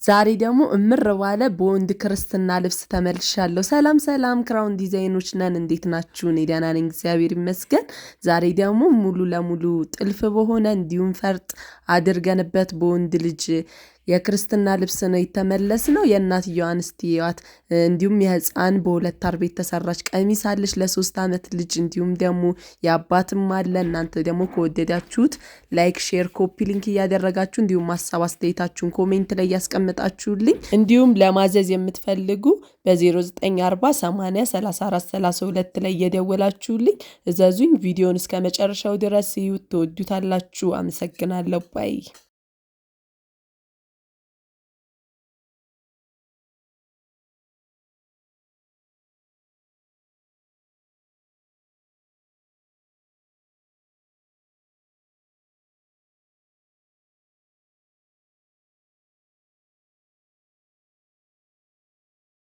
ዛሬ ደግሞ እምር ባለ በወንድ ክርስትና ልብስ ተመልሻለሁ። ሰላም ሰላም፣ ክራውን ዲዛይኖች ነን። እንዴት ናችሁ? እኔ ደህና ነኝ፣ እግዚአብሔር ይመስገን። ዛሬ ደግሞ ሙሉ ለሙሉ ጥልፍ በሆነ እንዲሁም ፈርጥ አድርገንበት በወንድ ልጅ የክርስትና ልብስ ነው የተመለስነው። የእናትየዋን እስቲ እዩዋት። እንዲሁም የህፃን በሁለት አርብ የተሰራች ቀሚስ አለች ለ3 ዓመት ልጅ፣ እንዲሁም ደግሞ የአባትም አለ። እናንተ ደግሞ ከወደዳችሁት like፣ share፣ copy link እያደረጋችሁ እንዲሁም ሀሳብ አስተያየታችሁን comment ላይ እያስቀመጣችሁልኝ፣ እንዲሁም ለማዘዝ የምትፈልጉ በ0940 80 34 32 ላይ እየደወላችሁልኝ እዘዙኝ። ቪዲዮን እስከ መጨረሻው ድረስ እዩት፣ ትወዱታላችሁ። አመሰግናለሁ። Bye.